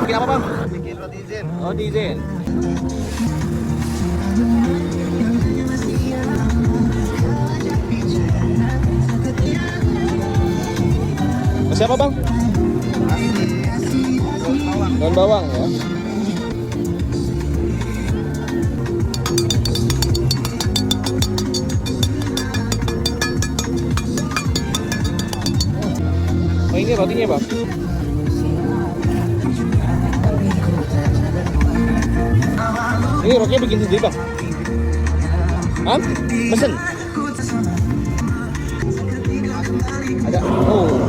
Bikin apa bang? Bikin roti zen. Oh di zen. Siapa bang? Daun bawang ya. Oh ini rotinya bang. Ini rotinya bikin sendiri bang. Hah? Pesen? Ada. Oh.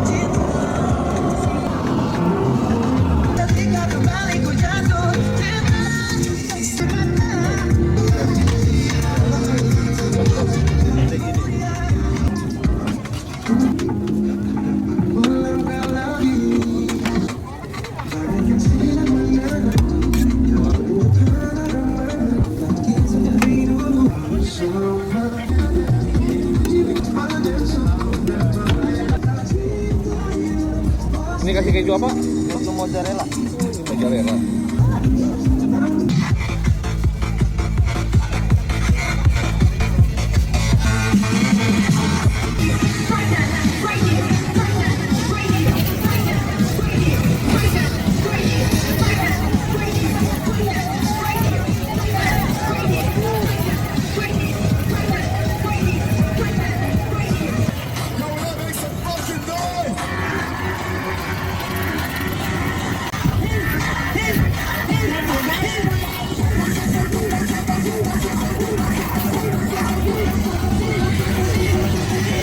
Ini kasih keju apa? Untuk mozzarella. Mozzarella.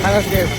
Panas guys.